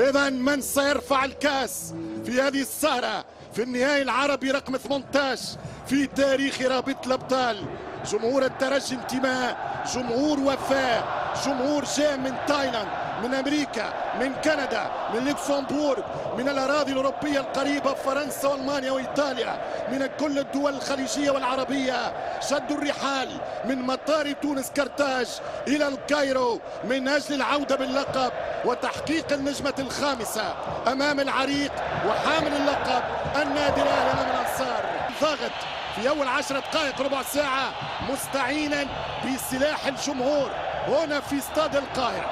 إذا من سيرفع الكاس في هذه السهرة في النهائي العربي رقم 18 في تاريخ رابطة الأبطال؟ جمهور الترجي انتماء، جمهور وفاء، جمهور جاء من تايلاند، من أمريكا، من كندا، من لوكسمبورغ، من الأراضي الأوروبية القريبة، فرنسا وألمانيا وإيطاليا، من كل الدول الخليجية والعربية. شدوا الرحال من مطار تونس كرتاج إلى ال Cairo من أجل العودة باللقب وتحقيق النجمة الخامسة أمام العريق وحامل اللقب النادي الأهلي أمام الأنصار. ضغط في أول 10 دقائق ربع ساعة مستعينا بسلاح الجمهور هنا في استاد القاهرة.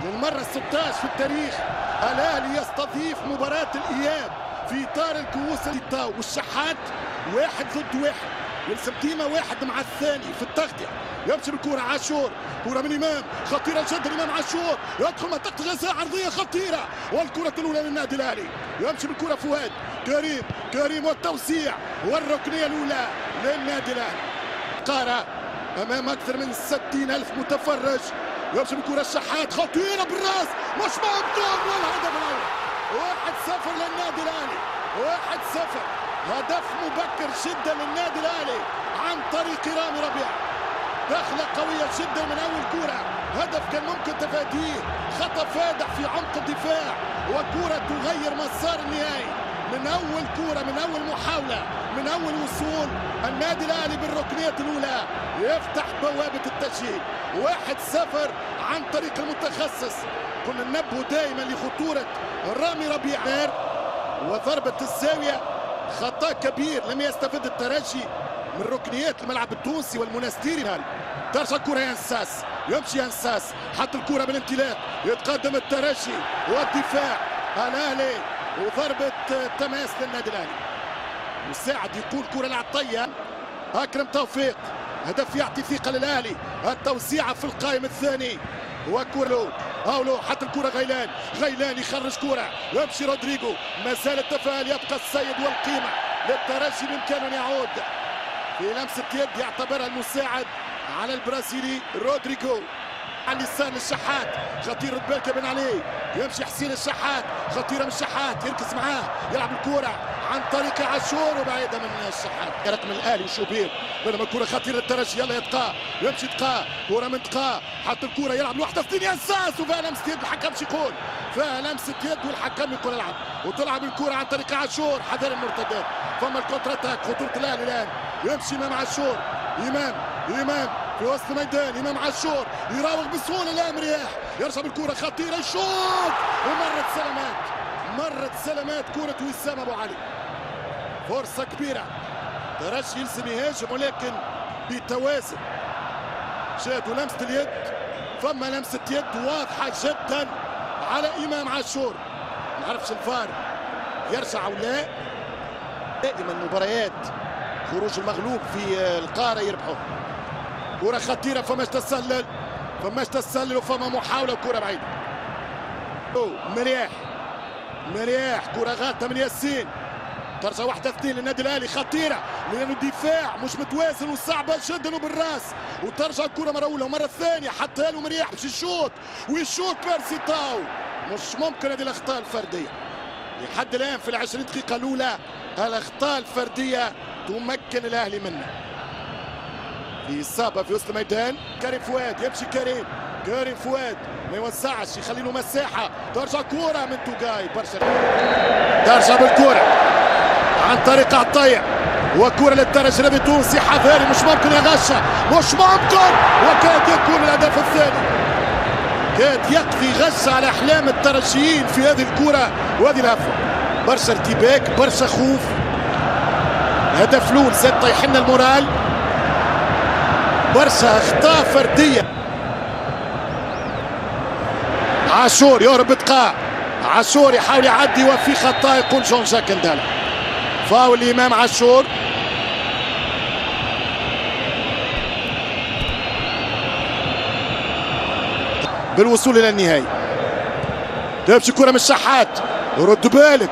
للمرة 16 في التاريخ الأهلي يستضيف مباراة الإياب في إطار الكؤوس. والشحات 1 ضد 1، يلزم ديما واحد مع الثاني في التغطية. يمشي بالكرة عاشور، كرة من إمام خطيرة جدا، إمام عاشور يدخل منطقة الجزاء، عرضية خطيرة، والكرة الأولى للنادي الأهلي. يمشي بالكرة فؤاد كريم، كريم والتوسيع والركنية الأولى للنادي الأهلي. قارة أمام أكثر من 60 ألف متفرج. يمشي بالكرة الشحات، خطيرة بالراس، مش ممكن، والهدف الأول 1-0 للنادي الأهلي، 1-0. هدف مبكر جدا للنادي الأهلي عن طريق رامي ربيعة. دخلة قوية جدا من أول كرة، هدف كان ممكن تفاديه، خطأ فادح في عمق الدفاع، وكرة تغير مسار النهائي من أول كرة، من أول محاولة، من أول وصول. النادي الأهلي بالركنية الأولى يفتح بوابة التسجيل 1-0 عن طريق المتخصص. كنا ننبه دائما لخطورة رامي ربيعة وضربة الزاوية، خطأ كبير لم يستفد الترجي من ركنيات الملعب التونسي والمنستيري. ترجع الكرة ينساس، يمشي ينساس، حط الكرة بالامتلاك، يتقدم الترجي والدفاع الأهلي وضربة تماس للنادي الأهلي. مساعد يقول كرة العطية، أكرم توفيق، هدف يعطي ثقة للأهلي. التوزيعة في القائم الثاني وكرة هاولو، حط الكرة غيلان، غيلان يخرج كرة، يمشي رودريجو، ما زال التفاعل، يبقى السيد والقيمة للترجي، بإمكانه أن يعود في لمسة يد يعتبرها المساعد على البرازيلي رودريجو. على اليسار للشحات، خطير، رد بالك بن علي، يمشي حسين الشحات، خطيرة من الشحات، يركز معاه، يلعب الكرة عن طريق عاشور وبعيدة من الشحات. رقم الأهلي وشوبير، بينما الكرة خطيرة للترجي، يلا يتقى، يمشي تقى، كرة من تقى، حط الكرة، يلعب لوحده، اثنين ينساس، وفيها لمسة يد، الحكم شو يقول؟ فيها لمسة يد والحكم يقول العب، وتلعب الكرة عن طريق عاشور، حذر المرتدات، فما ال contre-attaque، خطورة الأهلي الآن، يمشي إمام عاشور، إمام، إمام في وسط الميدان، إمام عاشور يراوغ بسهولة الآن رياح، يرجع بالكرة خطيرة، يشوط، ومرت سلامات، مرت سلامات كرة وسام أبو علي. فرصة كبيرة، ترجي يلزم يهاجم ولكن بتوازن. شاهدوا لمسة اليد، فما لمسة يد واضحة جدا على إمام عاشور، ما عرفش الفار يرجع أو لا. دائما مباريات خروج المغلوب في القارة يربحوا. كرة خطيرة، فماش تسلل، فماش تسلل، وفما محاولة وكرة بعيدة. مرياح، مرياح، كرة غالطة من ياسين، ترجع 1-2 للنادي الأهلي، خطيرة لأنه الدفاع مش متوازن وصعبة جدا وبالراس، وترجع الكرة مرة أولى ومرة ثانية، حتى له مرياح باش يشوط، ويشوط بيرسي تاو. مش ممكن هذه الأخطاء الفردية لحد الآن في ال20 دقيقة الأولى، الأخطاء الفردية تمكن الأهلي منها. في إصابة في وسط الميدان، كريم فؤاد يمشي، كريم، كريم فؤاد ما يوسعش، يخلي له مساحة، ترجع كورة من توغاي برشا، ترجع بالكورة عن طريق عطية، وكرة للترجي الرياضي التونسي، حذاري، مش ممكن يا غشة، مش ممكن، وكاد يكون الهدف الثاني، كاد يقضي غشة على أحلام الترجيين في هذه الكرة وهذه الهفوة. برشا ارتباك، برشا خوف، هدف الأول زاد طيح لنا ال moral، برشا أخطاء فردية. عاشور يهرب بتقاء، عاشور يحاول يعدي وفي خطأ يقول جون جاك ندالا، فاول لإمام عاشور. بالوصول إلى النهائي. تمشي كرة من الشحات، رد بالك،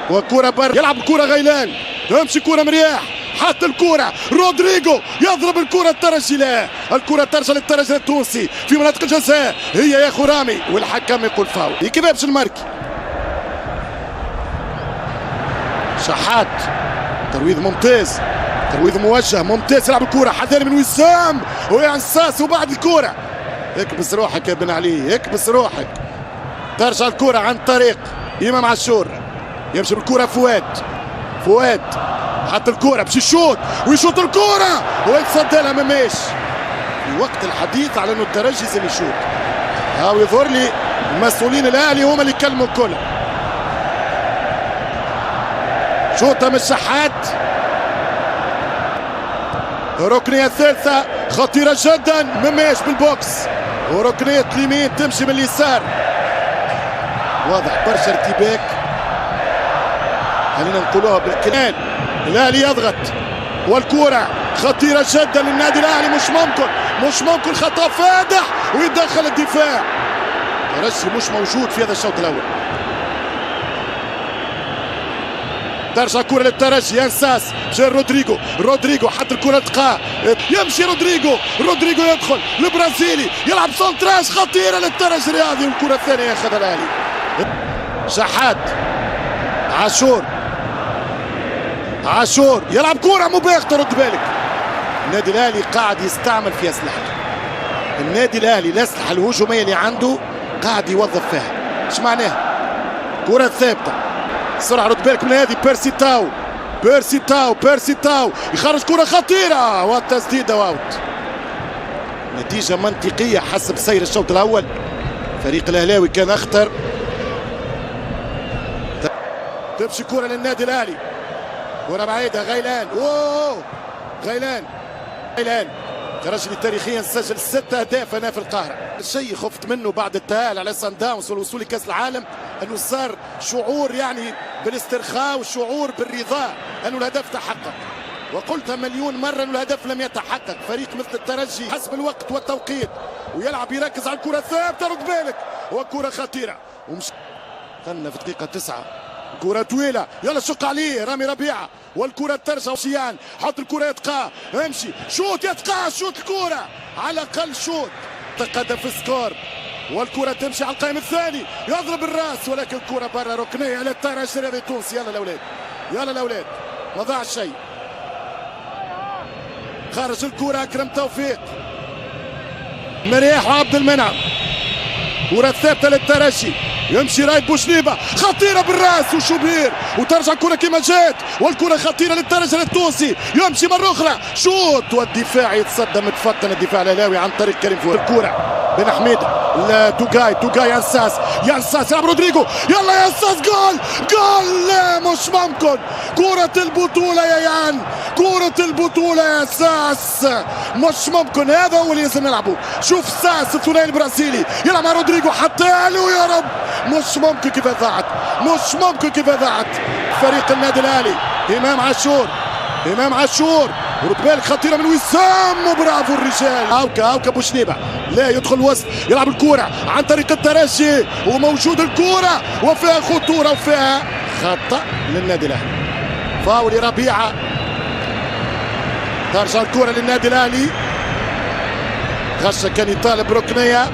وكرة بر، يلعب الكرة غيلان، تمشي كرة مرياح، حط الكرة رودريجو يضرب الكرة الترجي، لا، الكرة ترجع للترجي التونسي في مناطق الجزاء، هي يا خرامي، والحكم يقول فاول. كيف باش الماركي؟ شحات، ترويض ممتاز، ترويض موجه ممتاز، يلعب الكرة حذاري من وسام وينساس وبعد الكرة. اكبس روحك يا بن علي، اكبس روحك. ترجع الكرة عن طريق إمام عاشور، يمشي بالكرة فؤاد، فؤاد حط الكرة باش يشوط ويشوط الكرة ويتصدى لها مميش. في وقت الحديث على انه الترجي لازم يشوط، هاو يظهر لي المسؤولين الاهلي هما اللي كلموا الكل. شوطة من الشحات، ركنية ثالثة خطيرة جدا، مميش بالبوكس، وركنية اليمين تمشي من اليسار. واضح برشا ارتباك، خلينا نقولوها بالكلام. الاهلي يضغط والكرة خطيرة جدا للنادي الاهلي، مش ممكن، مش ممكن، خطأ فادح ويدخل الدفاع. ترجي مش موجود في هذا الشوط الاول. ترجع كرة للترجي، ينساس جاي رودريجو، رودريجو حط الكرة تقا، يمشي رودريجو، رودريجو يدخل البرازيلي يلعب centrage خطيرة للترجي الرياضي، والكرة الثانية ياخذها الاهلي. شحات، عاشور، عاشور يلعب كرة مباغتة، رد بالك. النادي الاهلي قاعد يستعمل في اسلحته. النادي الاهلي الاسلحة الهجومية اللي عنده قاعد يوظف فيها. ايش معناها؟ كرة ثابتة، سرعة، رد بالك من هذه. بيرسي تاو، بيرسي تاو، بيرسي تاو يخرج كرة خطيرة والتسديدة out. نتيجة منطقية حسب سير الشوط الأول. فريق الأهلاوي كان أخطر. تمشي كرة للنادي الأهلي، كرة بعيدة، غيلان، أوه غيلان، غيلان ترجي تاريخيا سجل 6 أهداف هنا في القاهرة. شيء خفت منه بعد التأهل على سان داونز والوصول لكأس العالم، أنه صار شعور يعني بالاسترخاء وشعور بالرضا أنه الهدف تحقق. وقلتها مليون مرة أنه الهدف لم يتحقق. فريق مثل الترجي حسب الوقت والتوقيت ويلعب يركز على الكرة الثابتة، رد بالك، وكرة خطيرة. ومش خلنا في دقيقة 9، كرة طويلة، يلا شق عليه رامي ربيعة، والكرة ترجع شيان، حط الكرة يتقى، امشي شوت يتقى، شوت الكرة على الأقل شوت. تقدم في ال score والكرة تمشي على القائم الثاني، يضرب الراس ولكن الكرة برا، ركنية للترجي الرياضي التونسي. يلا الأولاد، يلا الأولاد، ما ضاع شيء. خرج الكرة أكرم توفيق، مرياح وعبد المنعم، كرة ثابتة للترجي، يمشي رايد بوشنيبة، خطيرة بالراس وشوبير، وترجع الكرة كما جات، والكرة خطيرة للترجي التونسي، يمشي مرة أخرى شوط والدفاع يتصدى، متفطن الدفاع الأهلاوي عن طريق كريم فؤاد. الكرة بن حميدة لتوغاي، توغاي ينساس، ينساس يلعب رودريجو، يلا ينساس، جول جول، لا مش ممكن، كرة البطولة يا يان، كرة البطولة يا ساس، مش ممكن، هذا هو اللي لازم نلعبه. شوف ساس الثنائي البرازيلي يلعب مع رودريجو، حتى له يا رب، مش ممكن كيف ضاعت، مش ممكن كيف ضاعت. فريق النادي الاهلي، امام عاشور، امام عاشور، رد بالك خطيرة من وسام، وبرافو الرجال. هاوكا، هاوكا بوشنيبه، لا يدخل الوسط، يلعب الكره عن طريق الترجي، وموجود الكره وفيها خطورة وفيها خطا للنادي الاهلي. فاول ربيعة، ترجع الكره للنادي الاهلي. غشه كان يطالب ركنيه،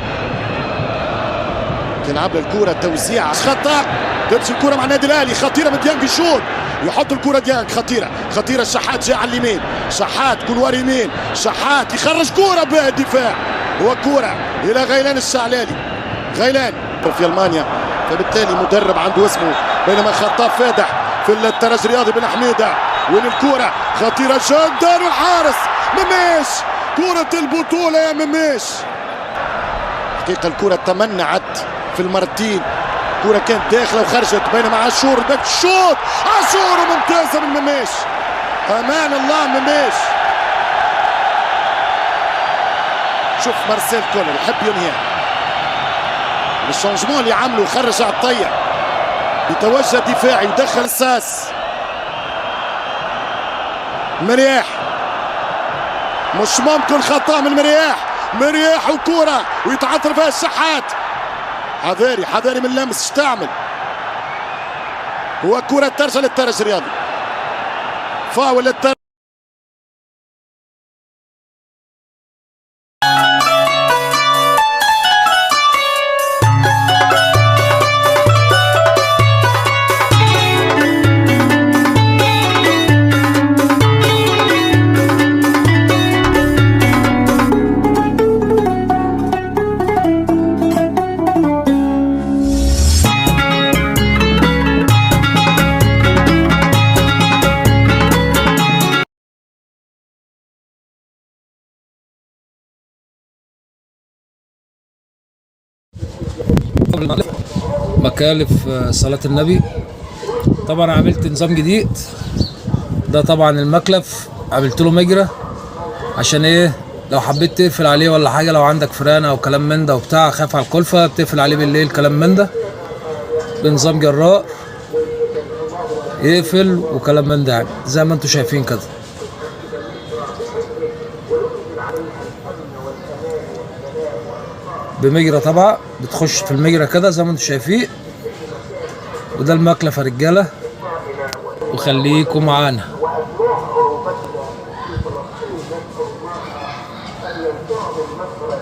تلعب الكره توزيع خطا، تمشي الكره مع النادي الاهلي، خطيرة من ديانج، يشوط، يحط الكره ديانج، خطيرة خطيرة. شحات جاء على اليمين، شحات couloir يمين، شحات يخرج كره بالدفاع، وكره الى غيلان الشعلالي، غيلان في المانيا، فبالتالي مدرب عنده اسمه. بينما خطا فادح في الترجي الرياضي بن حميده، وين الكره خطيرة جدا، والحارس مميش، كره البطولة يا مميش. حقيقة الكره تمنعت في المرتين، كرة كانت داخلة وخرجت، بينما عاشور back شوت، عاشور ممتازة من مميش، أمان الله مميش. شوف مارسيل كولر يحب ينهيها، ال changement اللي عمله خرج عطية بتوجه دفاعي ودخل ساس. مرياح، مش ممكن خطأ من مرياح، مرياح وكرة ويتعثر فيها الشحات. حذاري حذاري من اللمس، اش تعمل؟ هو كرة ترجع للترجي الرياضي، فاول للترجي. مكالف صلاة النبي. طبعا عملت نظام جديد، ده طبعا المكلف عملت له مجرى عشان ايه، لو حبيت تقفل عليه ولا حاجة، لو عندك فرانه او كلام من ده وبتاع، خاف على الكلفة بتقفل عليه بالليل كلام من ده، بنظام جراء يقفل وكلام من ده، يعني زي ما انتم شايفين كده. بمجرى طبعا بتخش في المجرى كده زي ما انتم شايفين. وده المكلف يا رجاله، وخليكم معانا. وأبناء عروبتنا في فلسطين نسأل الله أن ينفع بالنصر.